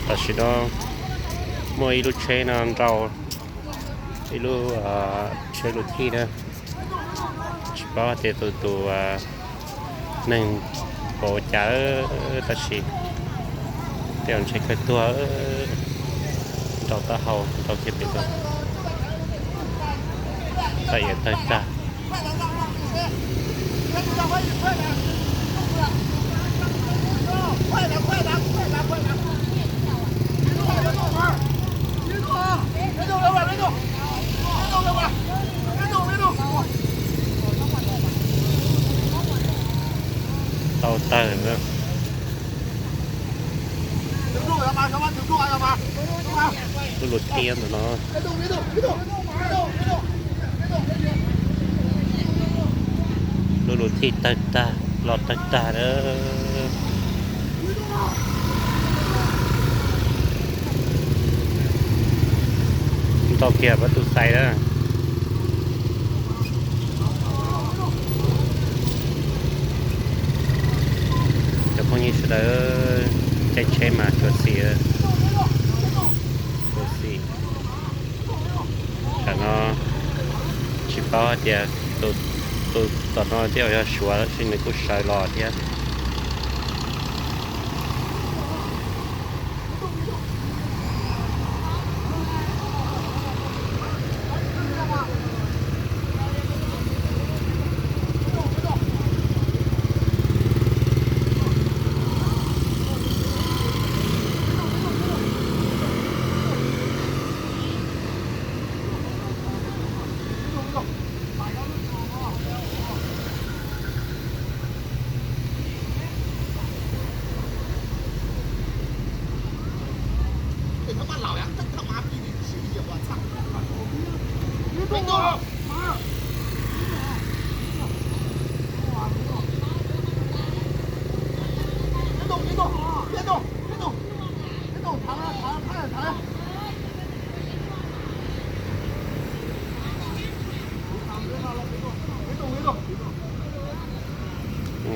Tam sim no muaj ib lub tsheb no nrau ib lub tsheb luv thij na, tsis paub tias tus tus neeg puas ua cas, tab sis tej zaum ntshe kawg tuag, nrau taub hau nrau kiag pem tod, tawg iav tawg tag. Tau tawg na. Lub luv thij ntawm no. Lub luv thij tawg tag, los tawg tag na. Nrau kiag pab tus xais na. Cov phooj ywg sawv daws, caij tsheb mas xyuam xim, xyuam xim. Tam no tsis paub hais tias tus tom no tej zaum yog Suav tab sis nws kuj sawv los thiab.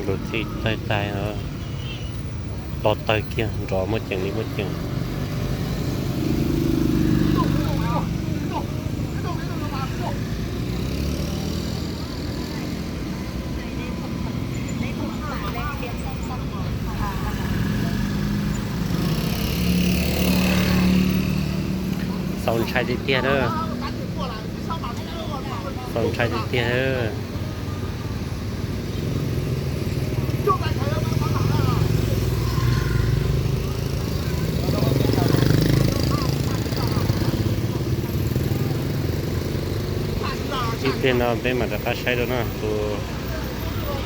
Luv thij tawg tag, los tawg kiag nrov muaj ceem li muaj ceem. Txaus ntshai tiag tiag na. Txaus ntshai tiag tiag. Ib pliag no peb mam rov qab saib dua na, tus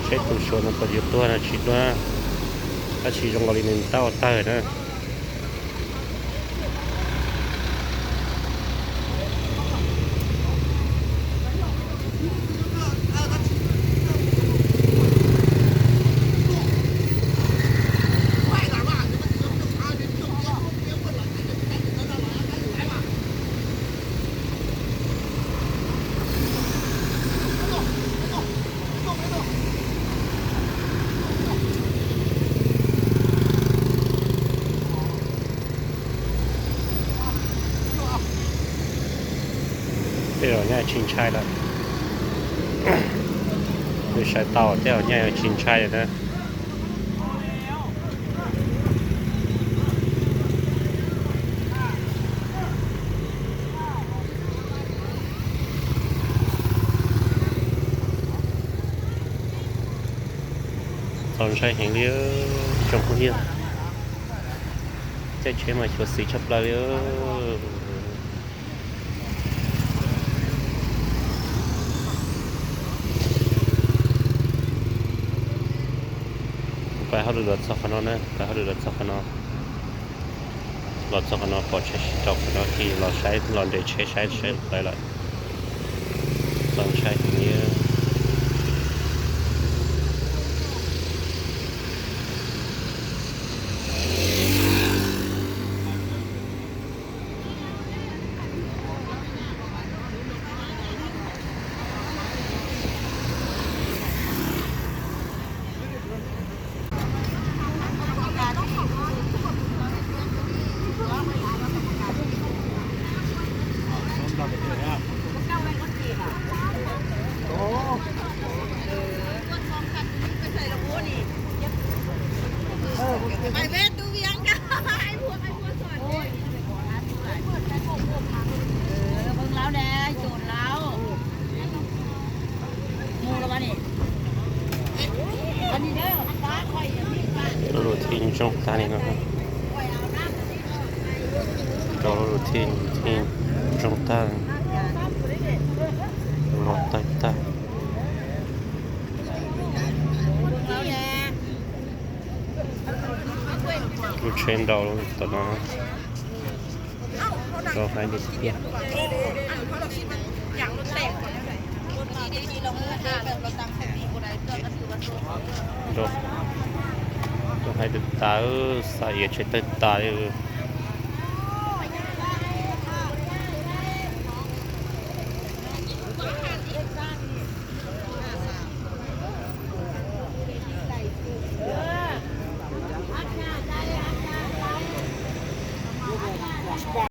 tsheb tus Suav no puas yuav tuag no tsis tuag, tab sis zoo nkaus li nws tab ua tawg na. Tej zaum nyaj tsis ntshai lawm. Nws sawv tau, tej zaum nyaj yuav tsis ntshai lawm na. Txaus ntshai heev li, tsoom phooj ywg. Caij tsheb mas xyuam xim tshaj plaws li. Pais hauj lwm los txog qhov no na, pais hauj lwm los txog qhov no. Los txog qhov no pom tsheb sib rau qhov no ces los saib, los nres tsheb saib sawv plawv lawm. Txaus ntshai heev li. Thiaj thiaj zoo tag, los tag tag. Lub tsheb ntau tom no, rau hais tiag tiag. Rau hais tiag tas, xa iav tsheb tawg tas li.